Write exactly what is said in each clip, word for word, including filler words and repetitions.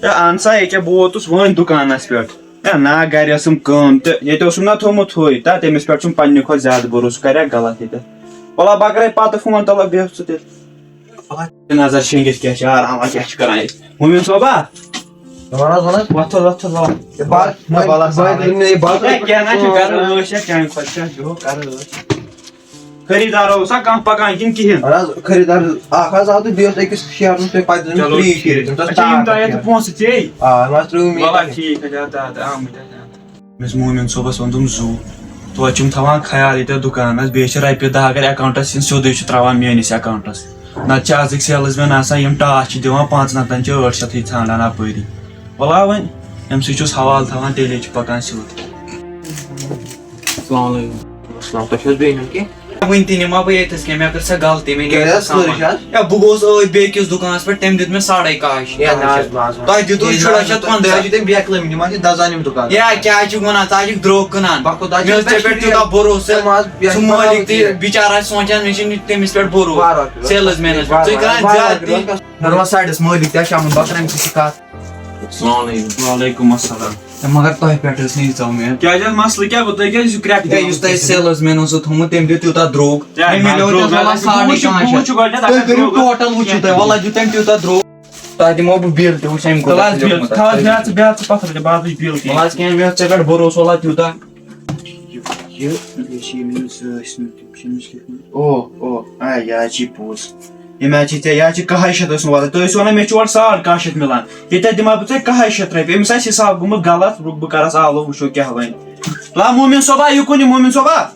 تہٕ اہن سا، ییٚکیٛاہ بہٕ ووتُس وۄنۍ دُکانَس پٮ۪ٹھ۔ ہے نہ، گرِ ٲسٕم کٲم تہٕ ییٚتہِ اوسُم نہ تھوٚومُت ہُے، تہٕ تٔمِس پٮ۪ٹھ چھُم پننہِ کھۄتہٕ زیادٕ بروسہٕ، سُہ کرِ گلط ییٚتہِ۔ وَلہ بہٕ کرے پتہٕ فون، تَلہ بیٚہہ ژٕ تیٚلہِ۔ وَلہ نظر شیٚنگِتھ کیٛاہ چھِ آرام، کیٛاہ چھِ کران ییٚتہِ۔ مومِن صٲبا، وَن حظ، وَن حظ۔ وَتھ حظ، وَتھ حظ، وَلہ۔ ہے بہٕ، نہ، نہ، وَلہ، بہٕ، سلام علیکُم۔ نہ، بہٕ، ہے کیٛاہ نہ چھُ، کَرٕ عٲش یا چانہِ کھۄتہٕ چھا، جو کَرٕ عٲش۔ خریٖدار اوسا کانٛہہ پکان کِنہٕ کِہیٖنۍ؟ اَہَن حظ، خریٖدار اَکھ حظ آو تہٕ بیٚیہِ اوس أکِس شیرنَس پٮ۪ٹھ پَتہٕ دیُن چلو، free ٹھیٖک کٔرِتھ، چھُ۔ تٔمِس اوس اچھا، یِم تار تۄہہِ اَتھ پٮ۪ٹھ۔ پونٛسہٕ ژےٚ؟ آ، مےٚ حظ ترٛٲو مےٚ۔ وَلہٕ ٹھیٖک حظ، اَدٕ، اَدٕ، آمٕتۍ حظ، اَدٕ۔ أمِس موٗمِن صٲبَس ووٚن دوٚپُن زُو، توتہِ چھُم تھاوان خیال ییٚتٮ۪تھ دُکانَس، بیٚیہِ چھِ رۄپیہِ دَہ اگر account-َس یِن سیوٚدُے چھُ ترٛاوان میٛٲنِس account-َس۔ نَتہٕ چھِ آزٕکۍ salesman آسان، یِم ٹاس چھِ دِوان پانٛژَن ہَتَن چھِ ٲٹھ شیٚتھ ہٕے ژھانٛڈان اَپٲری۔ وَلہٕ وۄنۍ أمۍ سٕے چھُس حوالہٕ تھاوان، تیٚلے چھُ پَکان سیوٚد۔ السلام علیکم۔ السلام، تۄہہِ چھُو حظ بیٚیہِ نیُن کینٛہہ؟ وٕنہِ تہِ نِمہٕ ہا بہٕ ییٚتھَس کینٛہہ، مےٚ کٔر سا غلطی، مےٚ کیٛازِ نِمہٕ حظ سا سٲری سامان۔ چھِ حظ؟ یا بہٕ گوس أتھۍ بیٚیہِ کِس دُکانَس پٮ۪ٹھ، تٔمۍ دیُت مےٚ ساڑَے کاہ شیٚتھ۔ ہے، نہ حظ، نہ حظ، نہ حظ۔ تۄہہِ دیُتوُ ہے، نہ شُراہ حظ، شیٚتھ پنٛداہ۔ تۄہہِ دیُت تٔمۍ بیکلٲمۍ، یِم حظ چھِ دَزان یِم دُکان۔ یا کیٛاہ چھُ وَنان، ژٕ حظ چھُکھ درٛوگ کٕنان۔ بَکُت حظ مےٚ چھُ حظ ژےٚ پٮ۪ٹھ تیوٗتاہ بھروسہٕ، تِم حظ، یہِ حظ سُہ چھِ مٲلِک بَناوان تہِ کینٛہہ۔ بِچارٕ آسہِ سونٛچان، مےٚ چھُنہٕ تٔمِس پٮ۪ٹھ بھروسہٕ۔ وارٕ وارٕ کٔرِو۔ Salesman-س پٮ۪ٹھ۔ وارٕ ژٕ وارٕ، کٕنان وارٕ وارٕ زیادٕ کٔرِو۔ تہِ۔ نہ، نہ، side-َس مٲلِک تہِ حظ چھِ آمُت، بہٕ کَرٕ أمۍ سۭتۍ تہِ کَتھ۔ السلام علیکم۔ وعلیکم السلام۔ ہے، مگر تۄہہِ پٮ۪ٹھ ٲس نہٕ ییٖژاہ اُمید۔ کیٛازِ حظ، مسلہٕ کیٛاہ گوٚو؟ تُہۍ کیٛازِ چھِو کرٛٮ۪کھ ہے، دِوان؟ یُس تۄہہِ salesman اوسوٕ تھوٚمُت، تٔمۍ دیُت تیوٗتاہ درٛوگ۔ کیٛاہ أمۍ درٛوگ؟ مِلیو تۄہہِ درٛوگ وَلہٕ حظ، ساڑ بُہٕ وٕچھِو، کاہ بُہٕ شیٚتھ۔ وٕچھِو گۄڈٕنٮ۪تھ، تُہۍ اگر کٔرِو درٛوگ total وٕچھِو تُہۍ، وَلہٕ دیُت تٔمۍ تیوٗتاہ درٛوگ۔ تۄہہِ دِمو بہٕ bill تہِ، وٕچھ اَمہِ کوٗتاہ تُل حظ چھُ bill، لیوٚکھمُت تھاو حظ اَتھ۔ مےٚ ژٕ، بیٚہہ ژٕ پَتھَر تہِ، بہٕ حظ وٕچھِ bill تہِ۔ وَلہٕ حظ، کینٛہہ، مےٚ اوس ژےٚ پٮ۪ٹھ بھروسہٕ، وَلہٕ تیوٗتاہ۔ یہِ، یہِ بیٚیہِ چھِ ییٚمہِ یُس، ٲں، أسۍ نہٕ تٔمۍ چھِنہٕ أمِس لیوٚکھمُت۔ او، او، آ، یہِ حظ چھِ پوٚز۔ ییٚمہِ آیہِ چھِ ژےٚ، یہِ حظ چھِ کاہَے شیٚتھ ٲسمٕژ واتان۔ تُہۍ ٲسِو وَنان، مےٚ چھُ اورٕ ساڑ کاہ شیٚتھ مِلان۔ ییٚتہِ حظ دِمہٕ ہا بہٕ ژےٚ کاہَے شیٚتھ رۄپیہِ۔ أمِس آسہِ حِساب گوٚمُت غلط، رُک، بہٕ کَرَس آلو، وٕچھو کیٛاہ وَنہِ۔ لا، مومِن صٲبا، یہِ کُن یہِ، مومِن صٲبا۔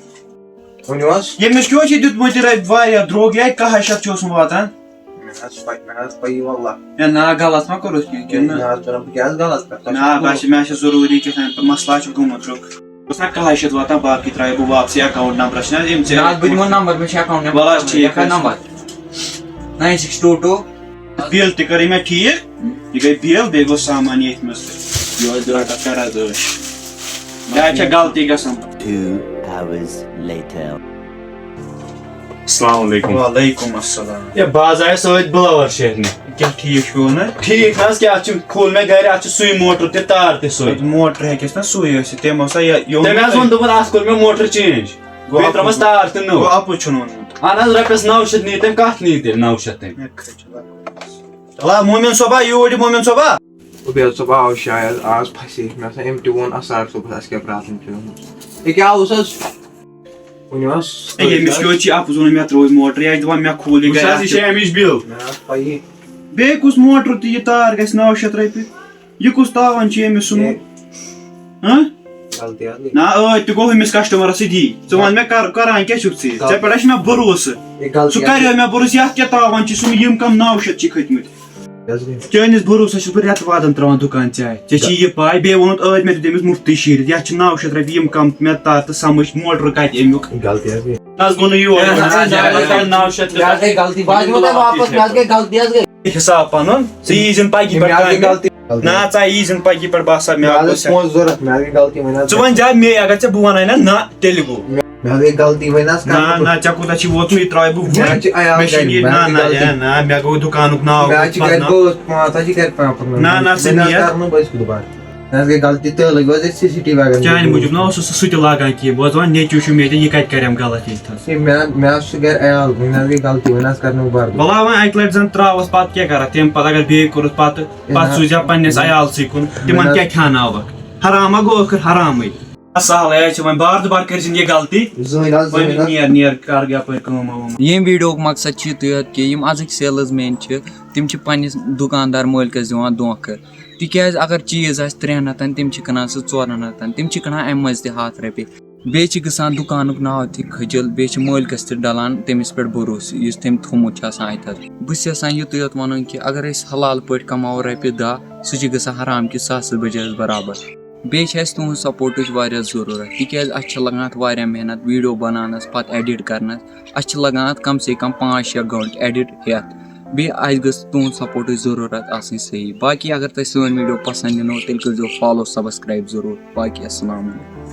ؤنِو حظ۔ ییٚمِس کیٛاہ چھِ دیُتمُت یہِ رۄپیہِ واریاہ درٛوگ، یہِ حظ کاہَے شیٚتھ چھُ اوسمُت واتان۔ مےٚ حظ پَے، مےٚ حظ پَیی واللہ۔ ہے نا، غلط ما کوٚرُس کینٛہہ، کِنہٕ نہ؟ نہ حظ، بہٕ کیٛاہ حظ غلط کَرٕ؟ تۄہہِ چھُو نہ، بہٕ حظ چھِ، مےٚ حظ چھِ ضروٗری کیٛاہ تام، مسلہٕ حظ چھُ گوٚمُت رُک۔ بہٕ چھُس نا کاہَے شیٚتھ واتان، باقٕے ترٛاوٕ بہٕ واپسٕے account number، چھُنہٕ حظ أمۍ ژےٚ نہ حظ، بہٕ دِمو number، مےٚ چھُ account number۔ وَلہٕ حظ، ٹھیٖک لیکھا حظ چھُ۔ Number nine six two two۔ Bill تہِ کٔرٕے مےٚ ٹھیٖک، یہِ گٔے bill، بیٚیہِ گوٚو سامان ییٚتھۍ منٛز تہٕ یہِ اوس درٛاٹَس کَران عٲش۔ یہِ حظ چھےٚ غلطی گژھان۔ Two hours later۔ السلام علیکم۔ وعلیکم السلام۔ ہے، بہٕ حظ آیس سۭتۍ blower شیرنہِ۔ کیٛاہ ٹھیٖک چھُو نہ؟ ٹھیٖک نہ حظ، کیٛاہ چھُ؟ کھوٗل مےٚ گرِ، اَتھ چھُ سُے موٹر تہِ، تار تہِ سُے۔ موٹر ہیٚکٮ۪س نہ سُے ٲسِتھ، تٔمۍ اوسا یہِ، یہِ تٔمۍ حظ ووٚن، دوٚپُن، اَتھ کوٚر مےٚ موٹر change۔ گوٚو بیٚیہِ ترٲومَس اَپُز۔ تار تہِ نٔو۔ گوٚو اَپُز چھُنہٕ ووٚنمُت۔ اَہَن حظ، رۄپیَس نَو شیٚتھ نی تٔمۍ، کَتھ نی تٔمۍ نَو شیٚتھ تٔمۍ؟ مےٚ کھٔتۍ چھِ لَکٕٹۍ۔ چلا، مومِن صٲبا، یوٗرۍ یہِ مومِن صٲبا۔ عُبید صٲب آو شاید آز پھسے۔ مےٚ آسان أمۍ تہِ ووٚن اَسرار صٲبَس، اَسہِ کیٛاہ problem چھِ گٔمٕژ۔ یہِ کیٛاہ اوس حظ؟ ؤنِو حظ۔ ہے، ییٚمِس کیٛاہ حظ چھِ اَپُز ووٚن، مےٚ ترٛوو یہِ موٹر، یہِ آسہِ دَپان مےٚ کھوٗل یہِ وٕچھ گرِ حظ، یہِ اَتھ چھِ چھِ۔ اَمِچ bill۔ مےٚ حظ پَیی۔ بیٚیہِ کُس موٹر تہٕ یہِ تار گژھِ نَو شیٚتھ رۄپیہِ؟ یہِ کُس تاوان چھُ أمِس ژھُنمُت؟ ہے۔ ہاں؟ غلطی حظ گٔے۔ نہ، ٲدۍ تہِ گوٚو أمِس customer-س سۭتۍ یی۔ ژٕ وَن مےٚ کر-، کران کیٛاہ چھُکھ ژٕ؟ غلطی۔ ژےٚ پٮ۪ٹھ حظ چھُ مےٚ بروسہٕ۔ ہے، غلطی سُہ حظ کریو گٔے۔ مےٚ بروسہٕ، یَتھ کیٛاہ تاوان چھِ ژٕ؟ یِم کَم نَو شیٚتھ چھِ کھٔتۍ مٕتۍ۔ کیٛازِ گٔے؟ چٲنِس بروسس چھُس بہٕ رٮ۪تہٕ وادن ترٛاوان دُکان چاے۔ ژےٚ چھی یہِ پاے، بیٚیہِ ووٚنُتھ ٲدۍ مےٚ دیُت أمِس مُفتٕے شیٖرِتھ، یَتھ چھِ نَو شیٚتھ رۄپیہِ، یِم کَم مےٚ تَر تہٕ سَمٕجھ موٹر کَتہِ اَمیُک۔ غلطی حظ گٔے۔ نہ حظ گوٚو نہٕ یور۔ ہے، نہ حظ، نہ حظ، نَو شیٚتھ مےٚ حظ گٔے غلطی، بہٕ حظ دِمو تۄہہِ واپس، مےٚ حظ گٔے غلطی حظ گٔے۔ حِساب پَنُن، ژٕ یی زِن پَگی مےٚ پٮ۪ٹھ حظ گٔے کامہِ۔ غلطی۔ نہ، ژٕ یی زِن پَگی پٮ۪ٹھ، بہٕ ہسا، مےٚ مےٚ حظ حظ ٲسۍ پونٛسہٕ ضوٚرَتھ، مےٚ حظ گٔے غلطی، وۄنۍ حظ ژٕ وَن زیادٕ مے، اگر ژےٚ بہٕ وَنَے نہ، نہ، تیٚلہِ گوٚو۔ مےٚ حظ گٔے غلطی، وۄنۍ حظ کَرٕ نہ، بہٕ۔ نہ، ژےٚ کوٗتاہ چھی ووتمُت، یہِ ترٛاوَے بہٕ مےٚ وُنۍ۔ حظ چھِ عیال مےٚ چھُنہٕ گَرِ، یہِ، مےٚ نہ، حظ چھِ نہ، گَرِ نہ، نہ، مےٚ گوٚو دُکانُک ناو مےٚ حظ چھِ گَرِ بدنام۔ بٲژ پانٛژھ حظ چھِ گَرِ پانٛپَر نہ، نہ، ژٕ وۄنۍ حظ نیر۔ کَرٕ نہٕ بہٕ أسۍ کُنہِ بار۔ مےٚ حظ گٔے غلطی، تیلٕے وۄنۍ حظ أسۍ CCTV اگر چانہِ موٗجوٗب نہ اوسُس سُہ تہِ لاگان کینٛہہ۔ بہٕ اوسُس دَپان، نیٚچوٗ چھُم ییٚتہِ، یہِ کَتہِ کَرٮ۪م غلط ییٚتہِ تھَس؟ ہے، مےٚ، مےٚ حظ چھُ گَرِ عیال، وۄنۍ حظ گٔے غلطی، وۄنۍ حظ کَرٕ نہٕ بہٕ بار بار۔ وَلہٕ وۄنۍ اَکہِ لَٹہِ زَن ترٛاوَس، پَتہٕ کیٛاہ کَرَکھ؟ تَمہِ پَتہٕ اگر بیٚیہِ کوٚرُس پَتہٕ، ہے، پَتہٕ نہ، سوٗزِ ہا پنٛنِس مےٚ نہ، عیالسٕے کُن، تِمَن مےٚ نہ۔ کیٛاہ کھیٛاناوَکھ؟ حرام ہا گوٚو ٲخٕر حرامٕے۔ سہلٕے حظ چھِ، وۄنۍ بار دُبار کٔرۍ زِن یہِ غلطی۔ زٕہٕنۍ حظ، وۄنۍ زٕہٕنۍ حظ۔ نیر، نیر، کَر یَپٲرۍ کٲم وٲم۔ ییٚمہِ video-ہُک مقصد چھُ یُتُے یوت کہِ یِم آزٕکۍ salesman چھِ، تِم چھِ پنٛنِس دُکاندار مٲلکَس دِوان دھوکہٕ۔ تِکیٛازِ اگر چیٖز آسہِ ترٛٮ۪ن ہَتَن، تِم چھِ کٕنان سُہ ژورَن ہَتَن، تِم چھِ کٕنان اَمہِ منٛز تہِ ہَتھ رۄپیہِ۔ بیٚیہِ چھِ گژھان دُکانُک ناو تہِ کھٔجِل، بیٚیہِ چھِ مٲلکَس تہِ ڈَلان تٔمِس پٮ۪ٹھ بروسہٕ، یُس تٔمۍ تھوٚومُت چھُ آسان اَتہِ تھَس۔ بہٕ چھُس یَژھان یُتُے یوت وَنُن کہِ اگر أسۍ حلال پٲٹھۍ کَماوو رۄپیہِ دَہ، سُہ چھِ گژھان حرام کِس ساسَس بَجایَس برابر۔ بیٚیہِ چھِ اَسہِ تُہٕنٛز support-ٕچ واریاہ ضروٗرت، تِکیٛازِ اَسہِ چھِ لَگان اَتھ واریاہ محنت، video بَناونَس، پَتہٕ edit کَرنَس۔ اَسہِ چھِ لَگان اَتھ کَم سے کَم پانٛژھ شےٚ گٲنٛٹہٕ edit ہٮ۪تھ۔ بیٚیہِ اَسہِ گٔژھ تُہٕنٛز support-ٕچ ضروٗرت آسٕنۍ صحیح۔ باقٕے اگر تۄہہِ سٲنۍ video پَسنٛد یِنو، تیٚلہِ کٔرۍزیو follow، subscribe ضروٗر۔ باقٕے السلام علیکم۔